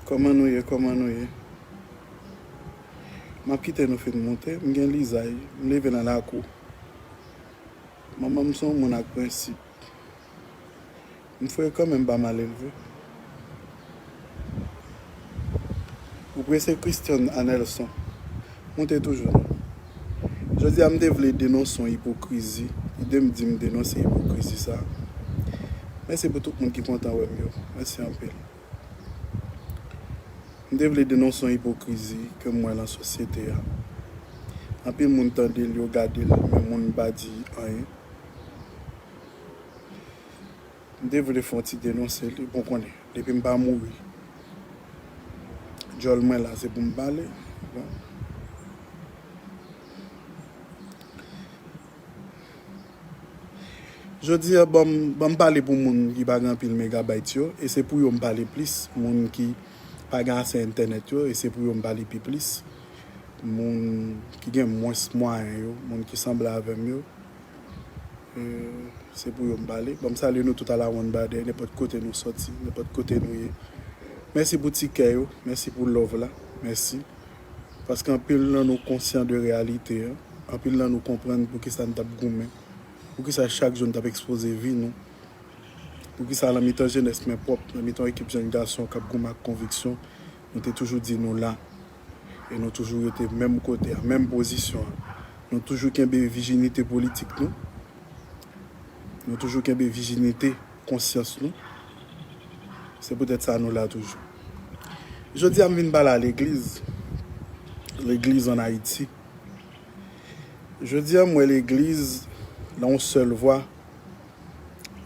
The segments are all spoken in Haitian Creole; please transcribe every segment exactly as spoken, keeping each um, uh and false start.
Kòman nou ye? Kòman nou ye? M ap kite nou fin moute. M gen lizay. M leve nan lakou. Manman m se yon moun ak prensip. M frekan, men m pa malelve. Ou prese, Christian Anelson. Moute toujou, non. Jodi a, m te vle denonse yon ipokrizi. Ide m di m denonse ipokrizi sa. Mèsi pou tout moun ki kontan wè m yo. Mèsi anpil. M te vle denonse yon ipokrizi ke m wè nan sosyete a. Anpil moun tande l, yo gade l, men moun pa di anyen. M te vle fè yon ti denonse li. Bon, konnen, depi m pa mouri, djòl mwen la, se pou m pale. Bon. Jodi a, ban m, ban m pale pou moun ki pa gen anpil megabayt yo, e se pou yo m pale plis, moun ki pa gen ase entènèt yo, e se pou yo m pale pi plis, moun ki gen mwens mwayen yo, moun ki sanble avè m yo, e se pou yo m pale. Ban m salye nou tout a la one body, nenpòt kote nou sòti, nenpòt kote nou ye. Mèsi pou ti kè yo, mèsi pou love la, mèsi. Paske anpil nan nou konsyan de reyalite an, anpil nan nou konprann poukisa n t ap goumen, poukisa chak jou n t ap ekspoze vi nou, poukisa nan mitan jenès men pwòp, nan mitan ekip jèn gason k ap goumen ak konviksyon, nou te toujou di nou la, e nou toujou rete menm kote a, menm pozisyon an. Nou toujou kenbe vijinite politik nou. Nou toujou kenbe vijinite konsyans nou. Se poutèt sa nou la toujou. Jodi a, m vin pale a legliz. Legliz ann Ayiti. Jodi a, m wè legliz, nan yon sèl vwa,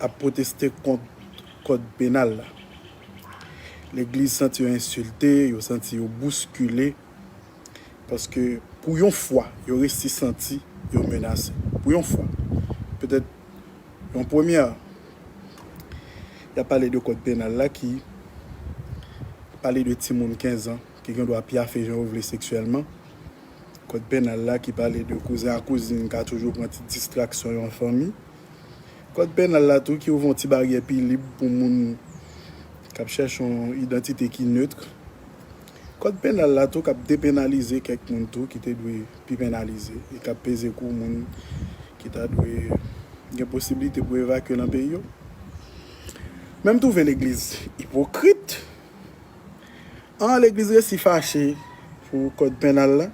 ap pwoteste kont kòd penal la. Legliz santi yo ensilte, yo santi yo bouskile. Paske pou yon fwa, yo resi santi yo menase. Pou yon fwa. Petèt yon premyè, y ap pale de kòd penal la ki pale de timoun kenz an ki gen dwa pyafe jan yo vle seksyèlman. Kòd penal la ki pale de kouzen ak kouzin ka toujou pran ti distraksyon yo an fanmi. Kòd penal la tou ki ouvè yon ti baryè pi lib pou moun k ap chèche yon idantite ki nèt. Kòd penal la tou k ap depenalize kèk moun tou ki te dwe pi penalize e k ap peze kou moun ki ta dwe gen posiblite pou evakye nan peyi yo. Men m twouve legliz ipokrit. An, legliz resi fache pou kòd penal la.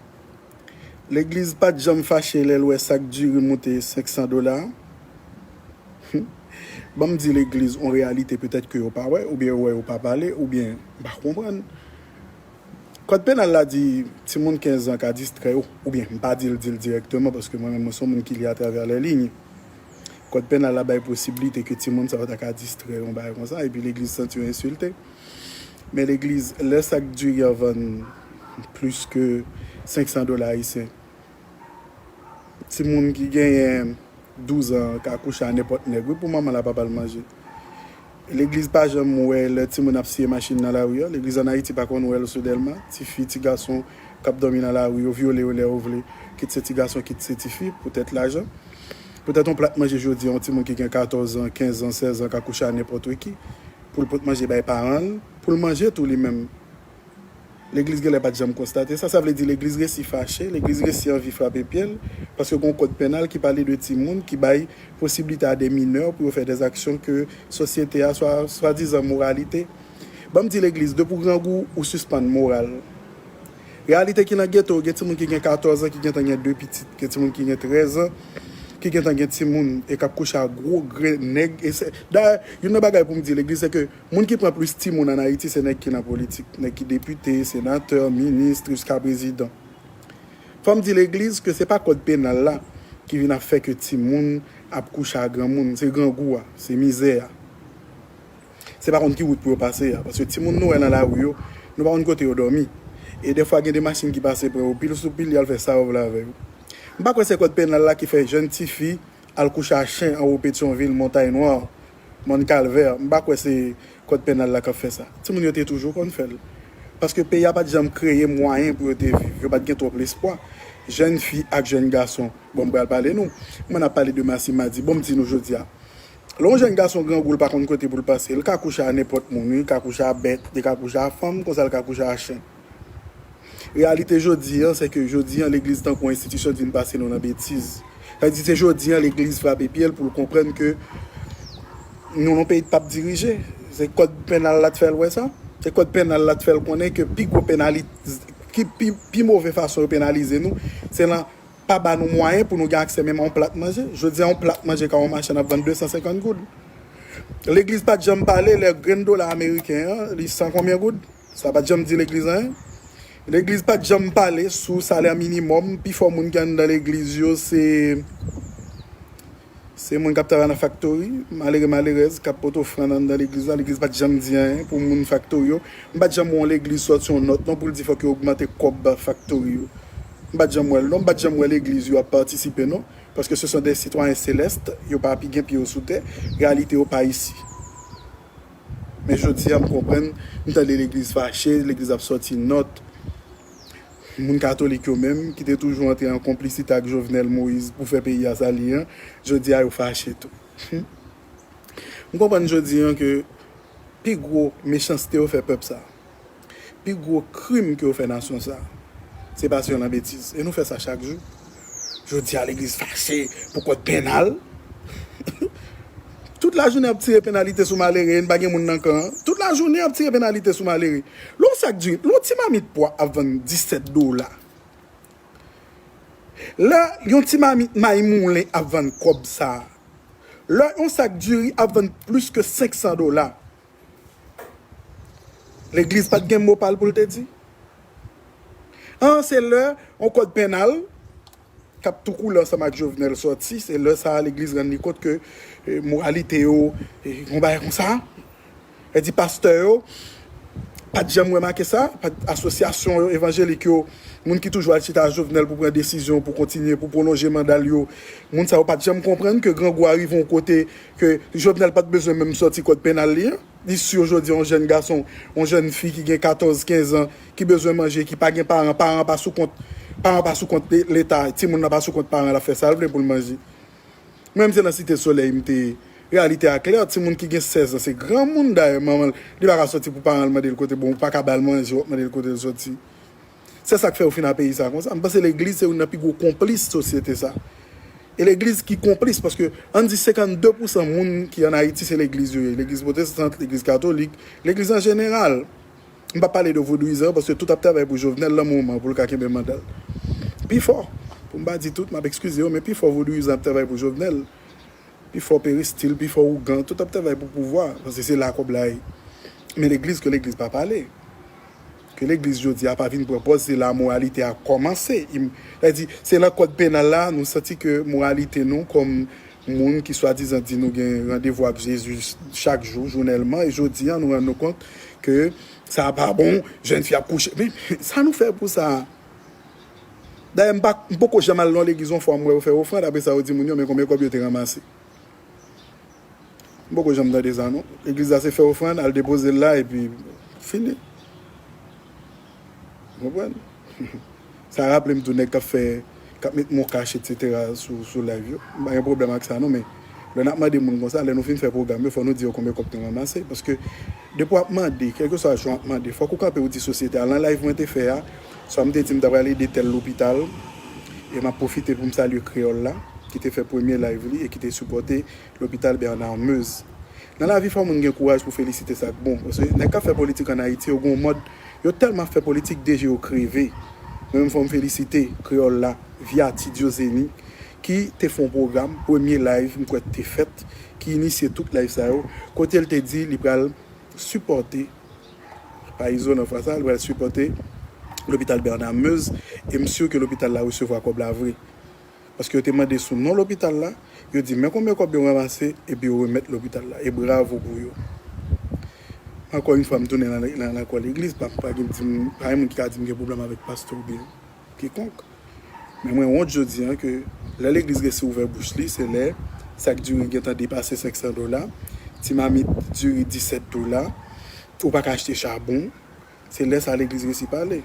Legliz pa t janm fache lè l wè sak diri moute senk san dola a. Ban m di legliz yon reyalite petèt ke yo pa wè, oubyen yo wè yo pa pale, oubyen m pa konprann. Kòd penal la di timoun kenz an ka distrè yo, oubyen m pa di l, di l dirèkteman, paske mwen menm mwen se yon moun ki li atravè lè liy. Kòd penal la bay posiblite ke timoun sa yo ta ka distrè yon bagay konsa, epi legliz santi yo ensilte. Men legliz, lè sak diri an vann plis ke senk san dola ayisyen, timoun ki genyen douz an ka kouche a nenpòt nèg, wi, pou manman l a papa l manje. Legliz pa janm wè lè timoun ap siye machin nan lari a. Legliz ann Ayiti pa konn wè l sou Dèlma. Tifi, ti gason k ap dòmi nan lari, yo vyole yo lè yo vle. Kit se ti gason, kit se tifi, poutèt lajan. Poutèt yon plat manje jodi a, yon timoun ki gen katòz an, kenz an, sèz an ka kouche a nenpòt ki, pou l pot manje bay paran l, pou l manje tou li menm. Legliz genlè pa t janm konstate sa. Sa vle di legliz resi fache, legliz resi anvi frape pye l, paske gen yon kòd penal ki pale de timoun, ki bay posiblite a de minè pou yo fè de aksyon ke sosyete a, swa, swadizan moralite. Ban m di legliz, depi w grangou, ou sispann moral. Reyalite ki nan geto, gen timoun ki gen katòz an, ki gentan gen de pitit, gen timoun ki gen trèz an, ki gentan gen timoun, e k ap kouche ak gwo grenn nèg. E se, dayè, youn nan bagay pou m di legliz, se ke moun ki pran plis timoun ann Ayiti, se nèg ki nan politik, nèg ki depite, senatè, minis, jiska prezidan. Fò m di legliz ke se pa kòd penal la ki vin ap fè ke timoun ap kouche a granmoun. Se grangou a, se mizè a. Se pa konn ki wout pou yo pase a. Paske timoun nou wè nan lari yo, nou pa konn kote yo dòmi. E dèfwa gen de machin ki pase pre yo, pil sou pil, y al fè sa yo vle avè yo. M pa kwè se kòd penal la ki fè jèn tifi al kouche a chen anwo Petyonvil, Montay Nwa, Mòn Kalvè. M pa kwè se kòd penal la k ap fè sa. Timoun yo te toujou konn fè l. Paske peyi a pa t janm kreye mwayen pou yo te viv. Yo pa t gen twòp lespwa. Jèn fi ak jèn gason. Bon, m pral pale nou. Mwen ap pale de Masimadi. Bon, m di nou jodi a. Lè yon jèn gason grangou, l pa konn kote pou l pase. L ka kouche a nenpòt moun, wi. L ka kouche a bèt, li ka kouche a fanm, konsa l ka kouche a chen. Reyalite jodi a, se ke jodi a, legliz tankou yon enstitisyon vin pase nou nan betiz. Sa vle di, se jodi a, legliz frape pye l pou l konprann ke nou nan peyi k p ap dirije. Se kòd penal la t fè l wè sa. Se kòd penal la t fè l konnen ke pi gwo penali-, ki pi, pi move fason yo penalize nou, se nan pa ba nou mwayen pou nou gen aksè menm a yon plat manje. Jodi a, yon plat manje ka yon machann ap vann de san senkant goud. Legliz pa t janm pale lè grenn dola ameriken an, li san konbyen goud? Sa pa t janm di legliz anyen. Legliz pa t janm pale sou salè minimòm. Pifò moun ki anndan legliz yo, se, se moun k ap travay nan faktori, malere, malerèz, k ap pote ofrann anndan legliz la. Legliz pa t janm di anyen pou moun faktori yo. M pa t janm wè yon legliz sòti yon nòt non pou l di fòk yo ogmante kòb faktori yo. M pa t janm wè l non. M pa t janm wè legliz yo ap patisipe non. Paske ce sont des citoyens célestes, yo pa pi gen pye yo sou tè. Reyalite yo pa isi. Men jodi a, m konprann, m tande legliz fache, legliz ap sòti nòt. Moun katolik yo menm, ki te toujou antre an konplisite ak Jovenel Moïse pou fè peyi a sa li ye an, jodi a yo fache tou. M konprann jodi a ke pi gwo mechanste yo fè pèp sa. Pi gwo krim ke yo fè nasyon sa, se pase yo nan betiz. E nou fè sa chak jou. Jodi a, legliz fache pou kòd penal. Tout lajounen ap tire penalite sou malere, e n pa gen moun nan kan an. Tout lajounen ap tire penalite sou malere. Lè yon sak diri, lè yon ti mamit pwa ap vann disèt dola. Lè yon ti mamit may moulen ap vann kòb sa. Lè yon sak diri ap vann plis ke senk san dola. Legliz pa t gen mo pa l pou l te di. An, se lè yon kòd penal k ap tou koule ansanm ak Jovenel sòti, se lè sa a legliz rann li kont ke, eh, moralite yo, eh, yon bagay konsa. Sa di pastè yo pa t janm remake sa, pa t, asosyasyon yo, evanjelik yo, moun ki toujou al chita a Jovenel pou pran desizyon, pou kontinye, pou pwolonje manda l yo, moun sa yo pa t janm konprann ke grangou a rive yon kote ke Jovenel pa t bezwen menm sòti kòd penal li an. Li si jodi a yon jèn gason, yon jèn fi ki gen katòz, kenz an, ki bezwen manje, ki pa gen paran, paran pa sou kont, paran pa sou kont le-, leta, timoun nan pa sou kont paran l, ap fè sa l vle pou l manje. Mwen menm se nan Site Solèy m te ye. Reyalite a klè, timoun ki gen sèz an, se granmoun dayè, manman l, li pa ka sòti pou paran l mande l kote, bon, ou pa ka ba l manje, w ap mande l kote l sòti. Se sa k fè yo fin a peyi sa konsa. M panse legliz se youn nan pi gwo konplis sosyete sa. E legliz ki konplis, paske ann di senkannde pousan moun ki ann Ayiti se legliz yo ye. Legliz pwotestan, legliz katolik, legliz an jeneral. M p ap pale de vodouyizan yo, paske tout ap travay pou Jovenel nan moman pou l ka kenbe manda l. Pifò, pou m pa di tout, m ap ekskize yo, men pifò vodouyizan ap travay pou Jovenel. Pifò peristil, pifò ougan, tout ap travay pou pouvwa, paske se la kòb la ye. Men legliz, ke legliz pa pale. Ke legliz jodi a pa vin pran pòz, se la moralite a kòmanse. Sa vle di, se nan kòd penal la, nou santi ke moralite nou, kòm moun ki swadizan di nou gen randevou ak Jezi chak jou, jounèlman, e jodi a, nou rann nou kont ke sa pa bon, jèn fi ap kouche. Men, sa nou fè pou sa? Dayè, m pa, m poko janm al nan legliz yon fwa m wè yo fè ofrann, apre sa yo di moun yo, men konbyen kòb yo te ranmase. M poko janm tande sa, non. Legliz la se fè ofrann, al depoze l la, epi fini. Ou konprann? Sa raple m tou nèg k ap fè, k ap met mokache, etsetera sou, sou live yo. M pa gen pwoblèm ak sa, non, men lè n ap mande moun konsa, lè nou fin fè pwogram yo, fò nou di yo konbyen kòb nou ranmase. Paske depi w ap mande, kèlkeswa jan w ap mande, fòk ou kanpe, ou di sosyete a, nan live mwen te fè a, swa m te di m ta pral ede tèl lopital, e m ap pwofite pou m salye Kreyòl la, ki te fè premye live li e ki te sipòte lopital Bernard Meuze. Nan lavi, fò moun gen kouraj pou felisite sa k bon. Paske nèg k ap fè politik ann Ayiti, yo gen yon mòd, yo tèlman ap fè politik, de je yo kreve. Mwen menm, fò m felisite Kreyòl la, via Ti Diozeni, ki te fè yon pwogram, premye live, m kwè, te fèt, ki inisye tout live sa yo, kote l te di li pral sipòte, pa izo nan fwa sa, li pral sipòte lopital Bernard Meuze, e m si ke lopital la resevwa kòb la vre. Paske yo te mande sou non lopital la, yo di men konbyen kòb yo ranmase, epi yo remèt lopital la. E bravo pou yo. Ankò yon fwa, m tounen nan, nan, nan kò legliz, pa, pa gen, di m, pa gen moun ki ka di m gen pwoblèm avèk pastè oubyen kikonk. Men mwen wont jodi a ke lè legliz resi ouvè bouch li, se lè sak diri gentan depase senk san dola, ti mamit diri disèt dola, ou pa ka achte chabon, se lè sa legliz resi pale.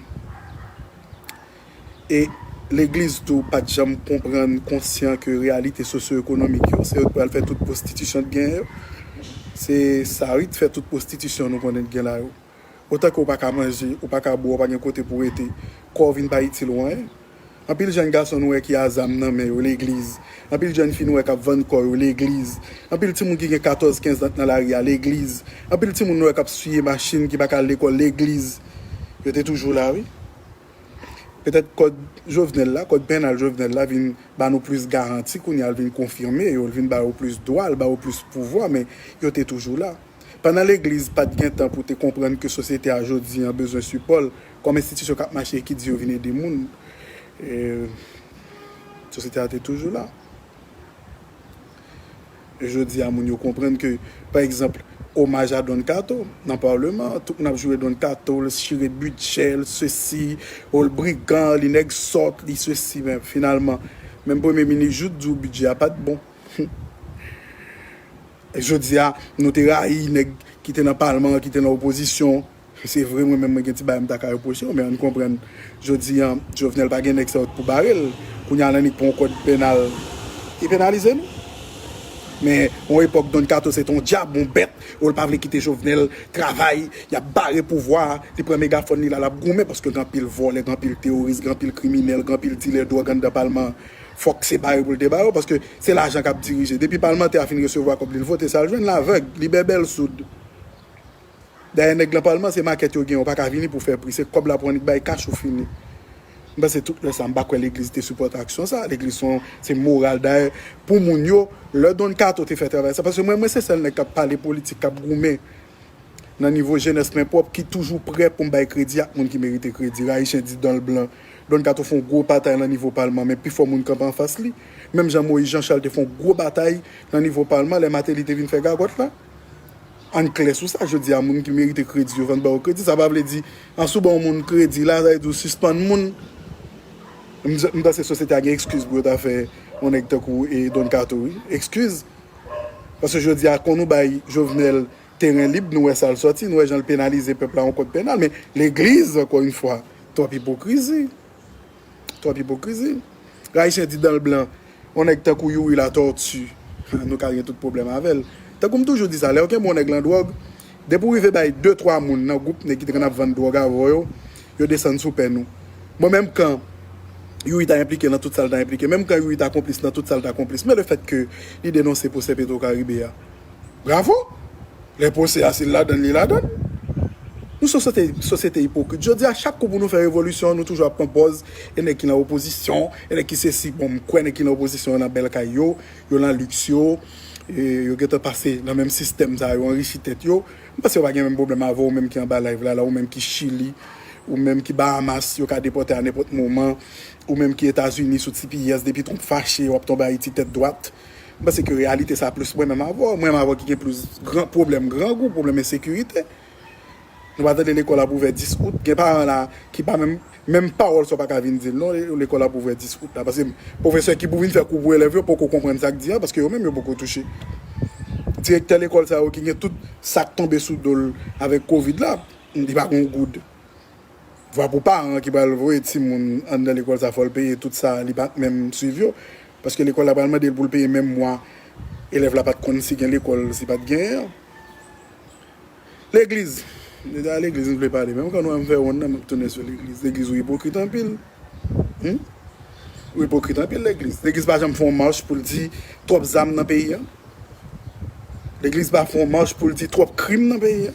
E legliz tou pa t janm konprann, konsyan ke reyalite sosyo-ekonomik yo, se yo k pral fè tout pwostitisyon t gen yo. Se sa wi, t fè tout pwostitisyon nou konnen t gen la yo. Otan ke w pa ka manje, ou pa ka bwè, ou pa gen kote pou w rete, kò w vin pa itil ou anyen. Anpil jèn gason nou wè ki a zam nan men yo, legliz. Anpil jèn fi nou wè k ap vann kò yo, legliz. Anpil timoun ki gen katòz, kenz an nan lari a, legliz. Anpil timoun nou wè k ap siye machin, ki pa ka al lekòl, legliz. Yo te toujou la, wi. Petèt kòd Jovenel la, kòd pènal Jovenel la vin ba nou plis garanti kounye a, l vin konfime yo, l vin ba yo plis dwa, l ba yo plis pouvwa, men yo te toujou la. Pandan legliz pa t gen tan pou te konprann ke sosyete a jodi a bezwen sipò l, kòm enstitisyon k ap mache e ki di yo vin ede moun, e, sosyete a te toujou la. E jodi a, moun yo konprann ke, pa egzanp, omaj a Don Kato nan palman, tout moun ap joure Don Kato, l chire bidjè, l sesi, o l brigan, li nèg sòt, li sesi, men finalman, menm premye minis Jouthe di w bidjè a pa t bon. Jodi a, nou te rayi nèg ki te nan palman, ki te nan opozisyon. Se vre, mwen menm, mwen gen ti bagay m ta ka repwoche w, men ann konprann, jodi a, Jovenel pa gen nèg sa yo pou bare l. Kounye a, l annik pran yon kòd pènal. Li penalize nou. Men, yon epòk, Don Kato se te yon dyab, yon bèt. O, l pa vle kite Jovenel travay, y ap bare pouvwa a. Li pran megafòn li la, l ap goumen, paske gen anpil vòlè, gen anpil teworis, gen anpil kriminèl, gen anpil dilè dwòg anndan palman an. Fòk se bare pou l te bare yo, paske se lajan k ap dirije. Depi palmantè a fin resevwa kòb li, l vote sa l jwenn, l avèg, li bèbè, l soud. Dayè, nèg lan palman, se makèt yo gen, yo pa ka vini pou fè pri, se kòb la pou annik bay kach ou fini. M panse tout lè sa, m pa kwè legliz te sipòte aksyon sa. Legliz se yon, se moral. Dayè, pou moun yo, lè Don Kato te fè travay sa, paske mwen, mwen se sèl nèg k ap pale politik, k ap goumen nan nivo jenès mwen pwòp, ki toujou prè pou m bay kredi ak moun ki merite kredi. Rayichan di dan l blan. Don Kato fè yon gwo batay nan nivo palman, men pifò moun kanpe anfas li. Menm jan Moyiz Jan Chal te fè yon gwo batay nan nivo palman, lè Mateli te vin fè gagòt la. Ann klè sou sa, jodi a, moun ki merite kredi, yo vann ba yo kredi. Sa pa vle di, an si w ban yon moun kredi la, sa vle di w sispann moun. M, m panse sosyete a gen ekskiz pou yo ta fè yon nèg tankou, e, Don Kato, wi. Ekskiz. Paske jodi a, kon nou bay Jovenel teren lib, nou wè sa l sòti, nou wè jan l penalize pèp la yon kòd pènal. Men legliz, ankò yon fwa, twòp ipokrizi. Twòp ipokrizi. Rayichan di dan l blan, yon nèg tankou Youri Latortue, nou ka gen tout pwoblèm avè l. Tankou m toujou di sa, lè yo kenbe yon nèg lan dwòg, depi w rive bay de, twa moun nan gwoup nèg ki te konn ap vann dwòg avè w yo, yo desann sou pèn ou. Bon, menm kan Youri ta enplike nan tout sa l ta enplike, menm kan Youri ta konplis nan tout sa l ta konplis, men lefètke li denonse pwosè Petro Caribe a, bravo! Lè pwosè a, si l ladann, li ladann. Nou se yon sosyete, sosyete ipokrit. Jodi a, chak kou pou nou fè revolisyon, nou toujou ap pran pòz, e nèg ki nan opozisyon, e nèg ki sesi, bon, m kwè nèg ki nan opozisyon yo nan bèl kay yo, yo nan liks yo, e yo gentan pase nan menm sistèm sa, yo anrichi tèt yo. M panse yo pa gen menm pwoblèm avè w menm ki anba live la, la, ou menm ki Chili, ou menm ki Bahamas, yo ka depòte a nenpòt moman, ou menm ki Etazini sou T P S, depi Trump fache, w ap tonbe Ayiti tèt dwat. M panse ke reyalite sa plis mwen menm avè w, mwen menm avè w ki gen plis gran pwoblèm grangou, pwoblèm ensekirite. Nou pa tande lekòl ap ouvè dis out, gen paran la ki pa menm, menm pawòl sa w pa ka vin di l non, le-, lekòl ap ouvè dis out la. Paske pwofesè ki pou vin fè kou pou elèv yo poko konprann sa k di a, paske yo menm yo poko touche. Direktè lekòl sa yo ki gen tout sa k tonbe sou do l avèk kovid la, li pa gon goud. Vwa pou paran ki pral voye timoun anndan lekòl sa, fò l peye tout sa li pa t menm swiv yo. Paske lekòl la pral mande l pou l peye menm mwa elèv la pa t konn si gen lekòl, si pa t genyen an. Legliz. Deja legliz m vle pale. Menm kan nou wè m fè wonn nan, m ap tounen sou legliz. Legliz ou ipokrit anpil. Hmm? Ou ipokrit anpil legliz. Legliz pa janm fè yon mach pou l di twòp zam nan peyi a. Legliz pa fè yon mach pou l di twòp krim nan peyi a.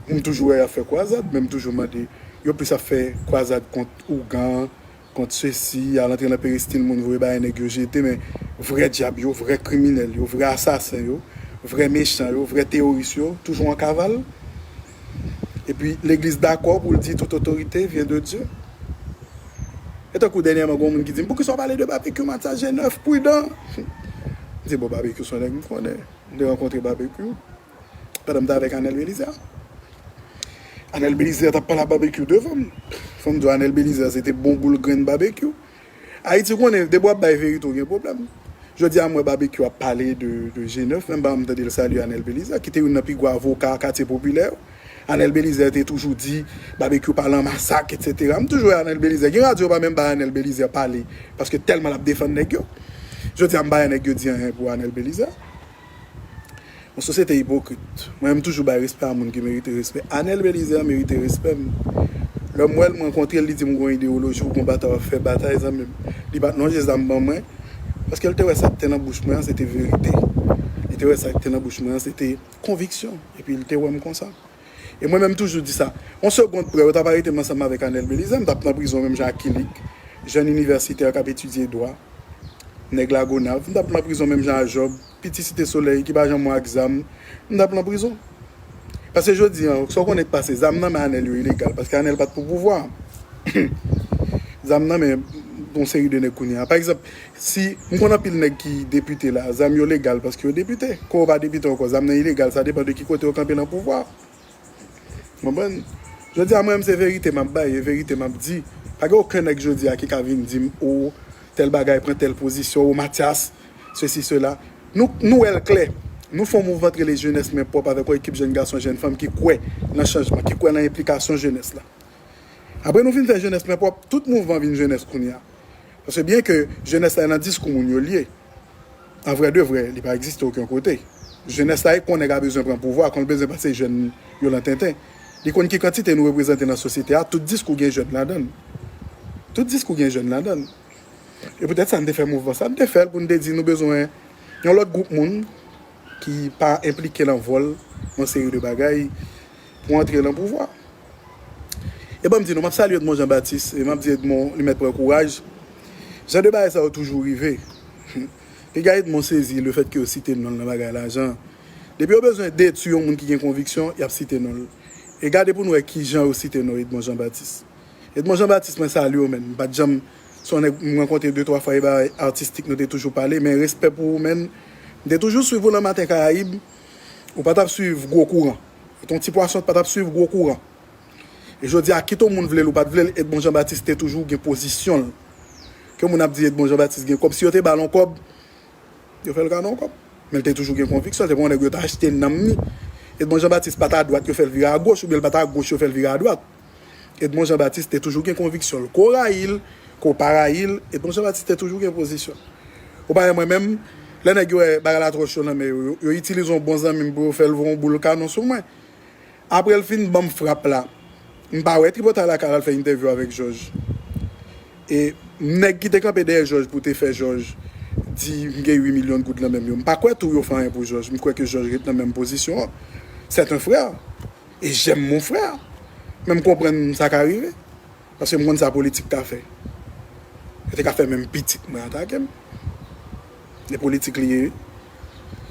M toujou wè y ap fè kwazad, men m toujou mande, yo plis ap fè kwazad kont ougan, kont sesi, al antre nan peristil moun, voye bagay nèg yo jete, men vrè dyab yo, vrè kriminèl yo, vrè asasen yo, vrè mechan yo, vrè teworis yo, toujou an kaval. Epi legliz dakò pou l di tout otorite vyen de Dye. Tankou dènyèman, gen yon moun ki di m, "Poukisa w pale de Babekyou, Mathias G nèf, pridan?" M di, "Bon, Babekyou se yon nèg m konnen. M te rankontre Babekyou pandan m te avèk Anèl Belizaire." Anèl Belizaire t ap pale a Babekyou devan m. Fò m di w, Anèl Belizaire, se te bon boul grenn Babekyou. Ayiti, w konnen, depi w ap bay verite, w gen pwoblèm. Jodi a, m wè Babekyou ap pale de, de G nèf, menm pa m tande l salye Anèl Belizaire, ki te youn nan pi gwo avoka katye popilè yo. Anèl Belizaire te toujou di Babekyou pale an masak, etsetera. M toujou wè Anèl Belizaire. Gen radyo yo pa menm bay Anèl Belizaire pale, paske tèlman l ap defann nèg yo. Jodi a, m pa wè nèg yo di anyen pou Anèl Belizaire. Yon sosyete ipokrit. Mwen, m toujou bay respè a moun ki merite respè. Anèl Belizaire merite respè m. Lè m wè l, m rankontre l, li di m gon ideyoloji, ou gon batay w ap fè, batay, zanmi m. Li pa t lonje zam ban mwen, paske l te wè sa k te nan bouch mwen an, se te verite. Li te wè sa k te nan bouch mwen an, se te konviksyon. Epi l te wè m konsa. E mwen menm, m toujou di sa. Yon segond prè, yo t ap arete m ansanm avèk Anèl Belizaire, m t ap nan prizon menm jan ak Kilik, jèn inivèsitè k ap etidye dwa, nèg Lagonav, m t ap nan prizon menm jan ak Jòb, piti Site Solèy ki pa janm wè ak zam, m t ap nan prizon. Paske jodi a, sa w konnen k pase, zam nan men Anèl yo ilegal, paske Anèl pa t pou pouvwa. Zam nan men yon seri de nèg kounye a. Pa egzanp, si m konn anpil nèg ki depite la, zam yo legal paske yo depite. Kou yo pa depite ankò, zam nan ilegal, sa depann de ki kote yo kanpe nan pouvwa. Konprann? Jodi a, mwen menm, se verite m ap bay, e verite m ap di. Pa gen okenn nèg jodi a ki ka vin di m, "O, tèl bagay, pran tèl pozisyon, o, Mathias, sesi, sela." Nou, nou wè l klè. Nou fè yon mouvman k rele Jeunesse Men Pwòp avèk yon ekip jèn gason, jèn fanm ki kwè nan chanjman, ki kwè nan enplikasyon jenès la. Apre nou fin fè Jeunesse Men Pwòp, tout mouvman vin jenès kounye a. Paske byen ke jenès la nan diskou moun yo l ye, an vrè de vrè, li pa egziste okenn kote. Jenès la, li konnen l ka bezwen pran pouvwa, kon l bezwen pase jèn yo nan tenten. Li konn ki kantite nou reprezante nan sosyete a, tout diskou gen jèn ladan l. Tout diskou gen jèn ladan l. E poutèt sa n te fè mouvman sa, n te fè l pou n te di nou bezwen yon lòt gwoup moun ki pa enplike nan vòl yon seri de bagay pou antre nan pouvwa. E ban m di nou, m ap salye Edmond Jean Baptiste, e m ap di Edmond, li mèt pran kouraj. Jan de bagay sa yo toujou rive. Piga Edmond sezi lefètke yo site non l nan bagay lajan. Depi yo bezwen detwi yon moun ki gen konviksyon, y ap site non l. E gade pou n wè kijan yo site non Edmond Jean Baptiste. Edmond Jean Baptiste, mwen salye w, menn. M pa t janm, se yon nèg m rankontre de twa fwa, e bagay atistik nou te toujou pale, men respè pou ou, menn. M te toujou swiv ou nan Maten Karayib, ou pa t ap swiv gwo kouran. Ou te yon ti pwason, ou pa t ap swiv gwo kouran. E jodi a, kit yon moun vle l ou pa t vle l, Edmond Jean Baptiste te toujou gen pozisyon l. Ke moun ap di Edmond Jean Baptiste gen kòb, si yo te ba l yon kòb, yo fè l kado yon kòb. Men l te toujou gen konviksyon, se pa yon nèg yo ta achte nanm ni. Edmond Jean Baptiste pa t adwat, yo fè l vire agoch, oubyen l pa t agoch, yo fè l vire adwat. Edmond Jean Baptiste te toujou gen konviksyon l. Ke w rayi l, ke w pa rayi l, Edmond Jean Baptiste te toujou gen pozisyon l. Ou pa wè mwen menm, lè nèg yo wè bagay la twò cho nan men yo, yo, yo itilize yon bon zanmi m pou yo fè l voye yon boul kanon sou mwen. Apre l fin ban m frap la, m pa wè Tripotay la ka al fè entèvyou avèk Jòj. E nèg ki te kanpe dèyè Jòj pou te fè Jòj di m gen uit milyon goud nan men m yo. M pa kwè tou yo fè anyen pou Jòj. M kwè ke Jòj ret nan menm pozisyon an. C'est un frère. Et j'aime mon frère. Men m konprann sa ka rive. Paske m konn sa politik ka fè. Yo te ka fè menm pitit mwen atake m. E politik li ye.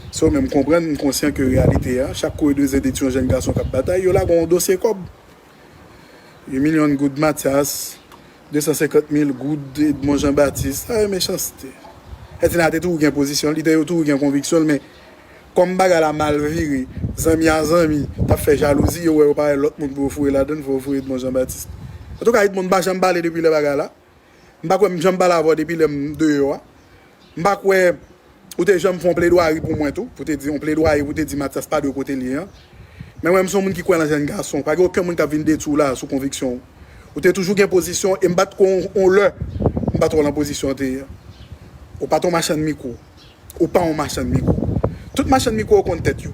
So, men m konprann, m konsyan ke reyalite a, chak kou yo dwe zende ti yon jèn gason k ap batay, yo lage yon dosye kòb. Uit milyon goud Mathias, de san senkant mil goud Edmond Jean Baptiste, sa e mechanste. Ètina te toujou gen pozisyon l, li te toujou gen konviksyon l, men kòm bagay la mal vire, zanmi a zanmi, t ap fè jalouzi, yo wè yo pa wè lòt moun pou yo foure ladan l, fò yo foure Edmond Jean Baptiste. Antouka, Edmond pa janm pale depi lè bagay la. M pa kwè m janm pale avè w depi lè m deyò a. M pa kwè ou te janm fè yon pledwari pou mwen tou, pou te di, yon pledwari pou te di Mathias pa dwe kote l ye an. Men mwen, m se yon moun ki kwè nan jèn gason. Pa gen okenn moun k ap vin detwi w la sou konviksyon w. Ou te toujou gen pozisyon, e m pa t kwè yon, yon lè, m pa t wè w nan pozisyon w te ye an. Ou pa t yon machann mikwo. Ou pa yon machann mikwo. Tout machann mikwo yo konn tèt yo.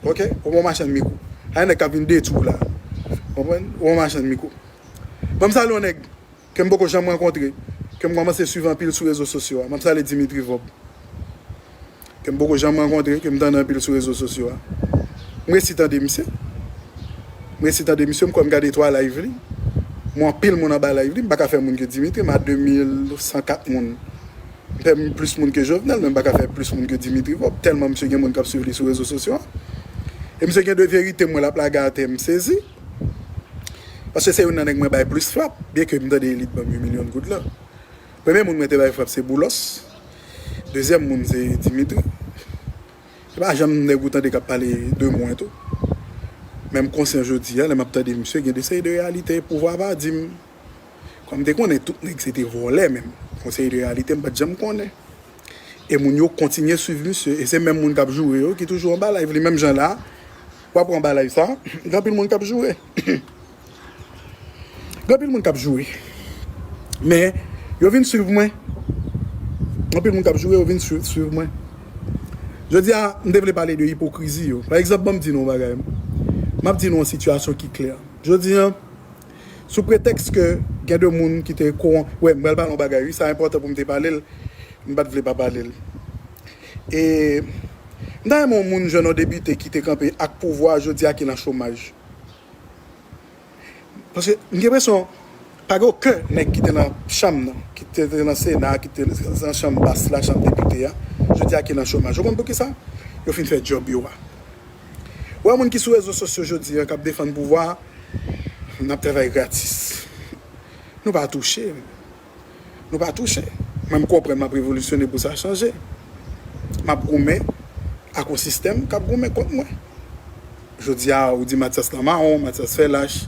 Oke? Ou pa yon machann mikwo. Pa gen nèg k ap vin detwi w la. Konprann? Ou pa yon machann mikwo. Ban m salye yon nèg ke m poko janm rankontre, ke m kòmanse swiv anpil sou rezo sosyo a. M ap salye Dimitri Vorbe. Ke m poko janm rankontre, ke m tande anpil sou rezo sosyo a. M resi tande misye. M resi tande misye, m kwè m gade twa live li. M wè anpil moun anba live li, m pa ka fè moun ke Dimitri, m a de mil san kat moun. M fè plis moun ke Jovenel, men m pa ka fè plis moun ke Dimitri Vorbe, tèlman misye gen moun k ap swiv li sou rezo sosyo a. E misye gen de verite m wè l ap lage atè, m sezi. Paske se youn nan nèg mwen bay plis frap, byen ke m tande li t ban m uit milyon goud la. Premye moun mwen te bay frap se Boulos. Dezyèm moun se Dimitri. Se pa janm nèg ou tande k ap pale de mwen tou. Men m konsyan jodi a, lè m ap tande misye, gen de seri de reyalite pouvwa pa di m. Kòm m te konnen tout nèg se te vòlè menm. Yon seri de reyalite m pa t janm konnen. E moun yo kontinye swiv misye. E se menm moun k ap joure yo ki toujou anba live. Li menm jan la, w ap wè anba live sa, gen anpil moun k ap joure. Gen anpil moun k ap joure. Men, yo vin swiv mwen. Gen anpil moun k ap joure, yo vin swiv, swiv mwen. Jodi a, m te vle pale de ipokrizi yo. Pa egzanp, ban m di nou yon bagay. M ap di nou yon sitiyasyon ki klè. Jodi a, sou pretèks ke gen de moun ki te kowon-, wè, m pral pale yon bagay, wi, sa enpòtan pou m te pale l, m pa t vle pa pale l. E m ta renmen yon moun jwenn yon depite ki te kanpe ak pouvwa jodi a ki nan chomaj. Paske m gen enpresyon, pa gen okenn nèg ki te nan chanm nan, ki te, te nan Sena, ki te nan chanm bas la, chanm depite a, jodi a ki nan chomaj. Ou konn poukisa? Yo fin fè djòb yo a. Ou wè moun ki sou rezo sosyo jodi a, k ap defann pouvwa a, n ap travay gratis. Nou pa touche. Nou pa touche. Mwen, m konprann m ap revolisyone pou sa chanje. M ap goumen ak yon sistèm k ap goumen kont mwen. Jodi a, ou di Mathias lan mawon, Mathias fè lach.